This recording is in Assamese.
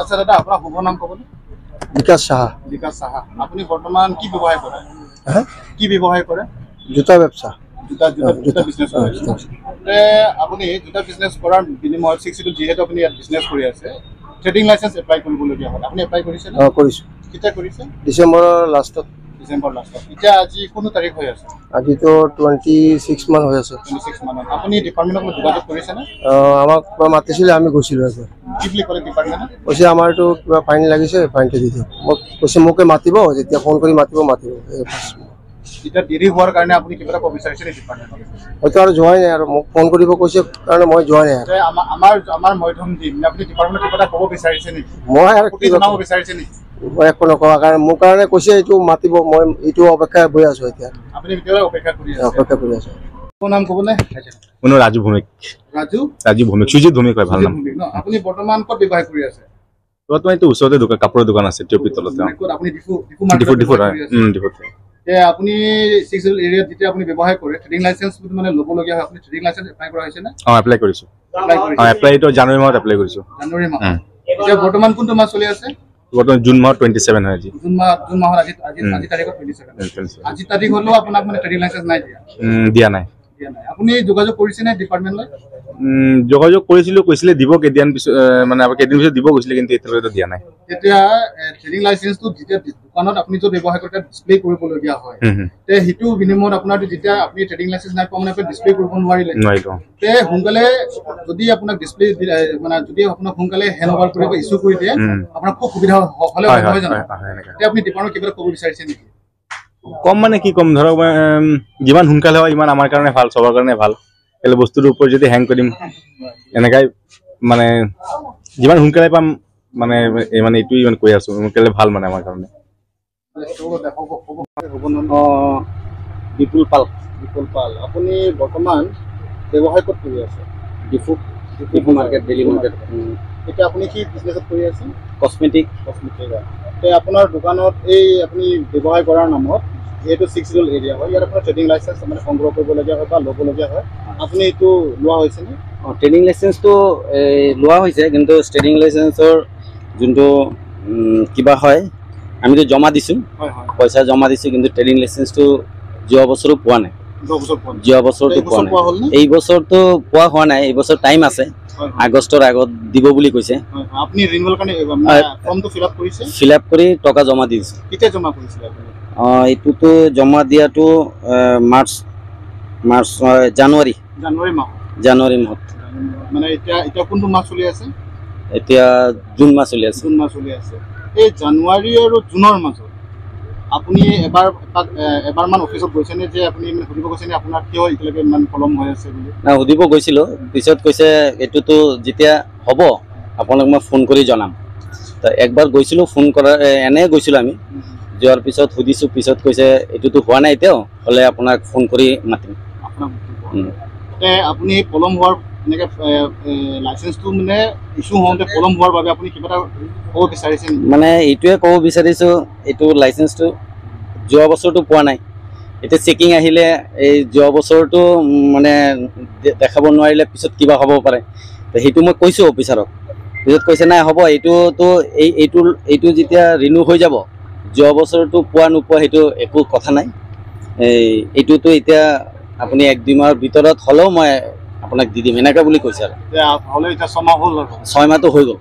আচ্ছা দাদা, আপোনাৰ শুভ নাম ক'বনে? বিকাশ সাহা। বিকাশ সাহা, আপুনি বৰ্তমান কি ব্যৱসায় কৰে? কি ব্যৱসায় কৰে? জোতা ব্যৱসা। জোতা জোতা বিজনেছ কৰে। তে আপুনি জোতা বিজনেছ কৰাৰ বিনিময়ত ছিক্স চিডিউল যিহেতু আপুনি ইয়াত বিজনেছ কৰি আছে, ট্ৰেডিং লাইচেঞ্চ এপ্লাই কৰিবলগীয়া হ'ল। আপুনি এপ্লাই কৰিছে? অঁ, কৰিছোঁ। কেতিয়া কৰিছে? ডিচেম্বৰৰ লাষ্টত। ডিচেম্বৰ লাষ্টত। এতিয়া আজি কোনটো তাৰিখ হৈ আছে? আজিতো 26 মান হৈ আছে। 26 মানত। আপুনি ডিপাৰ্টমেণ্টৰ লগত যোগাযোগ কৰিছেনে? আমাক মাতিছিলে, আমি গৈছিলোঁ একবাৰ। কি বুলি ক'লে ডিপাৰ্টমেণ্টে? কৈছে আমাৰ এইটো কিবা ফাইন লাগিছে, ফাইনটো দি দিয়ক। মোক কৈছে মোকে মাতিব, যেতিয়া ফোন কৰি মাতিব মাতিব। এতিয়া দেৰি হোৱাৰ কাৰণে আপুনি কিবা এটা ক'ব বিচাৰিছে নেকি ডিপাৰ্টমেণ্টত? হয়তো আৰু যোৱাই নাই, আৰু মোক ফোন কৰিব কৈছে কাৰণে মই যোৱা নাই। আৰু আমাৰ আমাৰ মধ্যম দিম, আপুনি ডিপাৰ্টমেণ্টত কিবা এটা ক'ব বিচাৰিছে নেকি? মই আৰু কি জনাব বিচাৰিছে নেকি? মই একো নকওঁ, কাৰণ মোৰ কাৰণে কৈছে এইটো মাতিব, মই এইটো অপেক্ষা কৰি আছোঁ এতিয়া। আপুনি এতিয়ালৈ অপেক্ষা কৰি আছে? অপেক্ষা কৰি আছোঁ। আপোনাৰ নাম ক'বনে? মোৰ নাম ৰাজু ভৌমিক। ৰাজু? ৰাজু ভৌমিক, সুজিত ভৌমিক হয় ভাল নাম। আপুনি বৰ্তমান ক'ত ব্যৱসায় কৰি আছে? বৰ্তমান এইটো ওচৰতে দোকান, কাপোৰৰ দোকান আছে টিঅপি তলতে। ক'ত আপুনি? ডিফু? ডিফু, ডিফুত হয়। ডিফুত। আপুনি ছিক্স এৰিয়াত যেতিয়া আপুনি ব্যৱসায় কৰে, ট্ৰেডিং লাইচেঞ্চ মানে ল'বলগীয়া হয়, আপুনি ট্ৰেডিং লাইচেঞ্চ এপ্লাই কৰা হৈছে নে? অঁ, এপ্লাই কৰিছোঁ। অঁ, এপ্লাইটো জানুৱাৰী মাহত এপ্লাই কৰিছোঁ। জানুৱাৰী মাহত। এতিয়া বৰ্তমান কোনটো মাহ চলি আছে? বৰ্তমান জুন মাহত 27 হয় আজি। জুন মাহ, জুন মাহৰ আজি আজি আজি তাৰিখত 27। আজি তাৰিখ হ'লেও আপোনাক মানে ট্ৰেডিং লাইচেঞ্চ নাই দিয়া? দিয়া নাই। দিয়া নাই। আপুনি যোগাযোগ কৰিছেনে ডিপাৰ্টমেণ্টলৈ? যোগাযোগ কৰিছিলোঁ, কৈছিলে দিব কেইদিন পিছত, মানে কেইদিন পিছত দিব কৈছিলে, কিন্তু এতিয়ালৈকে দিয়া নাই। তেতিয়া ট্ৰেডিং লাইচেঞ্চটো যেতিয়া দোকানত আপুনি য'ত ব্যৱসায় কৰে তাত ডিছপ্লে কৰিবলগীয়া হয়, তে সেইটো বিনিময়ত আপোনাৰ যেতিয়া আপুনি ট্ৰেডিং লাইচেঞ্চ নাই পোৱা, মানে আপুনি ডিছপ্লে কৰিব নোৱাৰিলে। নোৱাৰিলোঁ। তে সোনকালে যদি আপোনাক ডিছপ্লে মানে যদি আপোনাক সোনকালে হেণ্ড অভাৰ কৰিব, ইছ্যু কৰি দিয়ে, আপোনাক খুব সুবিধা হ'লে নহয় জানো? তেতিয়া আপুনি ডিপাৰ্টমেণ্ট কিবা এটা ক'ব বিচাৰিছে নেকি? কম মানে কি ক'ম, ধৰক যিমান সোনকালে হয় ইমান আমাৰ কাৰণে ভাল, চবৰ কাৰণে ভাল। কেলে বস্তুটোৰ ওপৰত যদি হেং কৰিম এনেকাই, মানে যিমান সোনকালে পাম মানে মানে এইটোৱে ইমান কৈ আছোঁ, সোনকালে ভাল মানে আমাৰ কাৰণে। বিপুল পাল। বিপুল পাল, আপুনি বৰ্তমান ব্যৱসায় ক'ত কৰি আছে? Diphu, Diphu market, daily market. এতিয়া আপুনি কি বিজনেছত কৰি আছে? কচমেটিক। কচমেটিক। তে আপোনাৰ দোকানত এই আপুনি ব্যৱসায় কৰাৰ নামত যিহেতু ছিক্স চিডিউল এৰিয়া হয়, ইয়াত আপোনাৰ ট্ৰেডিং লাইচেঞ্চ মানে সংগ্ৰহ কৰিবলগীয়া হয় বা ল'বলগীয়া হয়, আপুনি এইটো লোৱা হৈছেনে? অঁ, ট্ৰেডিং লাইচেঞ্চটো লোৱা হৈছে, কিন্তু ট্ৰেডিং লাইচেঞ্চৰ যোনটো কিবা হয়, আমিতো জমা দিছোঁ, পইচা জমা দিছোঁ, কিন্তু ট্ৰেডিং লাইচেঞ্চটো যোৱা বছৰো পোৱা নাই। যোৱা বছৰটো পোৱা নাই, এই বছৰটো পোৱা হোৱা নাই। এই বছৰ টাইম আছে, আগষ্টৰ আগত দিব বুলি কৈছে। ফিল আপ কৰি টকা জমা দি দিছোঁ। কেতিয়া জমা কৰিছিলে? অঁ, এইটোতো জমা দিয়াটো মাৰ্চ মাৰ্চ জানুৱাৰী, জানুৱাৰী মাহ, জানুৱাৰী মাহত। মানে এতিয়া এতিয়া কোনটো মাহ চলি আছে? এতিয়া জুন মাহ চলি আছে। জুন মাহ চলি আছে। এই জানুৱাৰী আৰু জুনৰ মাজত আপুনি এবাৰ এবাৰমান অফিচত গৈছেনে যে আপুনি মানে সুধিব গৈছেনে আপোনাৰ কিয় এতিয়ালৈকে ইমান পলম হৈ আছে বুলি? নাই, সুধিব গৈছিলোঁ, পিছত কৈছে এইটোতো যেতিয়া হ'ব আপোনাক মই ফোন কৰি জনাম। তো একবাৰ গৈছিলোঁ ফোন কৰা, এনেই গৈছিলোঁ আমি, যোৱাৰ পিছত সুধিছোঁ, পিছত কৈছে এইটোতো হোৱা নাই এতিয়াও, হ'লে আপোনাক ফোন কৰি মাতিম। আপোনাক আপুনি পলম হোৱাৰ এনেকৈ লাইচেঞ্চটো মানে ইছ্যু হওঁতে পলম হোৱাৰ বাবে আপুনি কিবা এটা ক'ব বিচাৰিছে? মানে এইটোৱে ক'ব বিচাৰিছোঁ, এইটো লাইচেঞ্চটো যোৱা বছৰটো পোৱা নাই, এতিয়া চেকিং আহিলে এই যোৱা বছৰটো মানে দেখাব নোৱাৰিলে পিছত কিবা হ'ব পাৰে, সেইটো মই কৈছোঁ অফিচাৰক। পিছত কৈছে নাই হ'ব, এইটোতো এই এইটো এইটো যেতিয়া ৰিনিউ হৈ যাব, যোৱা বছৰটো পোৱা নোপোৱা সেইটো একো কথা নাই, এই এইটোতো এতিয়া আপুনি 1-2 মাহৰ ভিতৰত হ'লেও মই আপোনাক দি দিম এনেকুৱা বুলি কৈছে। আৰু 6 মাহটো হৈ গ'ল।